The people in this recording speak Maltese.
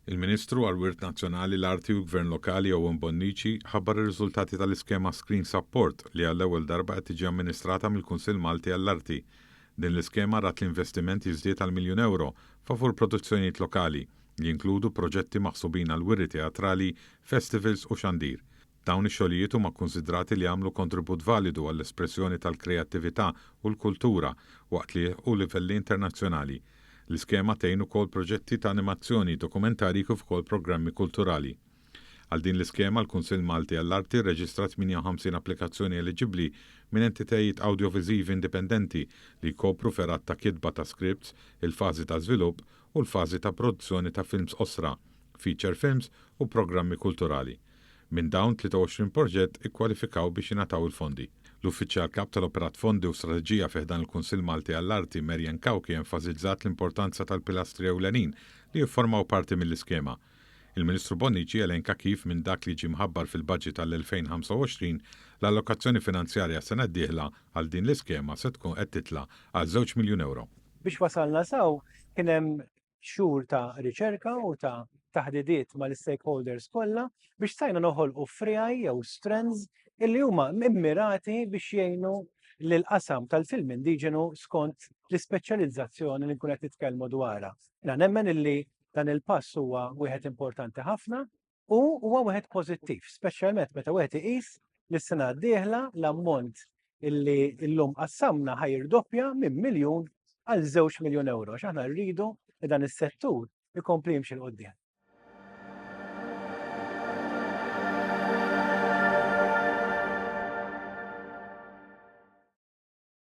Il-Ministru għall-Wirt Nazzjonali, l-Arti u l-Gvern Lokali Owen Bonnici ħabbar ir-riżultati tal-iskema Screen Support li għall-ewwel darba qed tiġi amministrata mill-Kunsill Malti għall-Arti. Din l-iskema rat l-investiment jiżdied għal miljun ewro favur produzzjonijiet lokali, li jinkludu proġetti maħsubin għall-wiri teatrali, festivals u xandir. Dawn ix-xogħlijiet huma kkunsidrati li jagħmlu kontribut validu għall-espressjoni tal-kreattività u l-kultura waqt li jilħqu livelli internazzjonali. L-iskema tgħin ukoll proġetti ta' animazzjoni, dokumentarji kif ukoll programmi kulturali. Għal din l-iskema l-Kunsill Malti għall-Arti rreġistra 58 applikazzjoni eliġibbli minn entitajiet awdjoviżivi indipendenti li jkopru fergħat ta' kitba ta' scripts, il-fażi ta' żvilupp u l-fażi ta' produzzjoni ta' films qosra, feature films u programmi kulturali. Minn dawn, 23 proġett ikkwalifikaw biex jingħataw il-fondi. L-Uffiċjal Kap tal-Operat Fondi u Strateġija fi ħdan il-Kunsill Malti għall-Arti, Marian Cauchi enfasizzat l-importanza tal-pilastri ewlenin li jifformaw parti mill-iskema. Il-Ministru Bonnici elenka kif minn dak li ġie mħabbar fil-Budget għall-2025, l-allokazzjoni finanzjarja għas-sena d-dieħla għal din l-iskema se tkun qed titla' għal żewġ miljun ewro. Biex wasalna s'hawn kien hemm xhur ta' riċerka u ta' taħdidiet mal-istakeholders kollha biex stajna noħolqu friegħi jew strands illi huma immirati biex jgħinu lill-qasam tal-film indiġenu skont l-ispeċjalizzazzjoni li nkun qed nitkellmu dwarha. Jiena nemmen illi dan il-pass huwa wieħed importanti ħafna u huwa wieħed pożittiv, speċjalment meta wieħed iqis li s-sena d-dieħla l-ammont illi llum qassamna ħa jirdoppja minn miljun għal 2 miljun ewro, għax aħna rridu li dan is-settur ikompli jimxi 'l quddiem.